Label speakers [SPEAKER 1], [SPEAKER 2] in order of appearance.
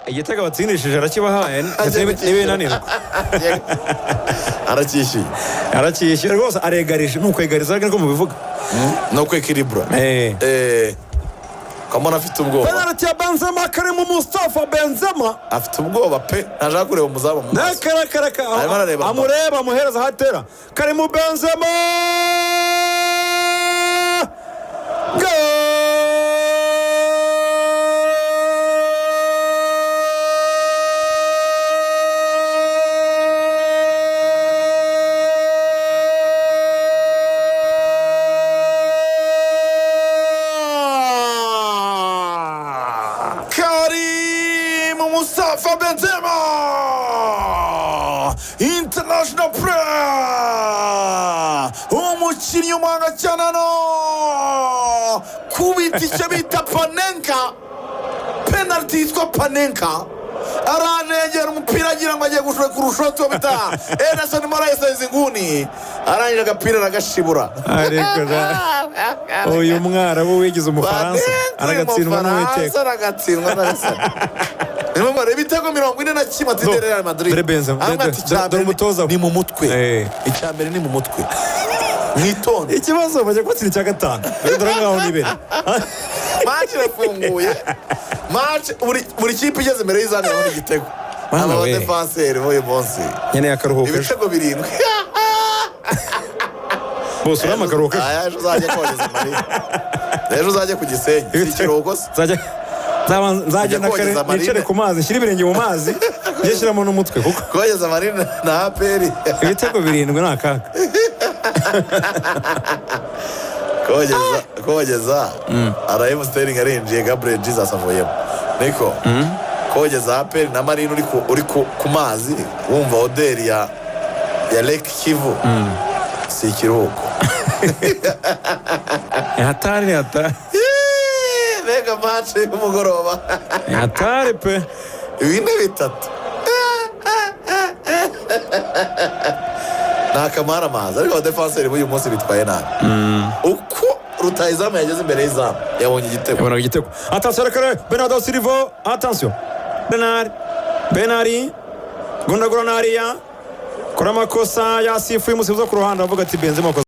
[SPEAKER 1] Igitego batsindishije arakibahaye, ndetse n'ibinanirwa.
[SPEAKER 2] Aracyishyuye.
[SPEAKER 1] Aracyishyura rwose, aregarije, ni ukwegariza ariko mubivuga.
[SPEAKER 2] No kwekiribura. Kamona afite ubwoba.
[SPEAKER 1] Penaliti ya Benzema, Karimu Mustafa Benzema.
[SPEAKER 2] Afite ubwoba pe, ntashaka kureba umuzamu mu maso.
[SPEAKER 1] Nakarakaraka.
[SPEAKER 2] Arimo arareba.
[SPEAKER 1] Amureba, amuhereza ahatera Karimu Benzema. Goal!
[SPEAKER 2] Karim Mustafa Benzema, international player, umukinnyi umuhanga cyane hano, kubita icyo bita panenka, penaliti yitwa panenka. Aranegera umupira agira ngo agiye gushora ku rushoti wo bita Ederson Moraes, ahize inguni, arangije agapira aragashibura.
[SPEAKER 1] Ariko uyu mwarabu wigize umufaransa aragatsindwa n'Uwiteka.
[SPEAKER 2] Aragatsindwa n'Agasani. Niyo mpamvu ibitego 41 atsinze Real Madrid.
[SPEAKER 1] Dore Benzema,
[SPEAKER 2] Ahubwo ati, icya
[SPEAKER 1] dore
[SPEAKER 2] mbere
[SPEAKER 1] umutoza we.
[SPEAKER 2] ni mu mutwe. Icya mbere ni mu mutwe, mwitonde.
[SPEAKER 1] Ikibazo, bajya kubatsinda icya gatanu, dore ngaho nibere.
[SPEAKER 2] Match irafunguye, match buri kipe igeze imbere y'izamu irabona igitego.
[SPEAKER 1] Mana
[SPEAKER 2] Aba
[SPEAKER 1] we.
[SPEAKER 2] badefanseri b'uyu munsi
[SPEAKER 1] Nkeneye akaruhuko ejo.
[SPEAKER 2] Ibitego 7.
[SPEAKER 1] Bose urama akaruhuko ejo.
[SPEAKER 2] Aya, ejo uzajya kogeza Marine, ejo uzajya ku Gisenyi, si ikiruhuko se?
[SPEAKER 1] Nzagenda
[SPEAKER 2] Ujya
[SPEAKER 1] kare
[SPEAKER 2] kogeza Marine.
[SPEAKER 1] nicare ku mazi, nshyire ibirenge mu mazi, njye shyiramo n'umutwe kuko
[SPEAKER 2] Kogeza Marine na APR.
[SPEAKER 1] Ibitego 7 ni akaga.
[SPEAKER 2] Kogeza Raheem Sterling arinjiye, Gabriel Jesus avuyemo, niko kogeza APR na Marine, uri ku mazi wumva oderi ya Lake Kivu, si ikiruhuko.
[SPEAKER 1] Ni hatari, ni hatari.
[SPEAKER 2] Yeee, mbega match y'umugoroba!
[SPEAKER 1] Ni hatari pe.
[SPEAKER 2] 4-3 ni akamara amazi, ariko abadefanseri b'uyu munsi bitwaye nabi. Uko rutahizamu yageze imbere y'izamu yabonye igitego.
[SPEAKER 1] Yabonaga igitego. Attention kare, Bernardo Silva, attention, Bernard, Benari gondagura nariya kora amakosa, yasifuye umusifuzi wo ku ruhande avuga ati Benzema akoze.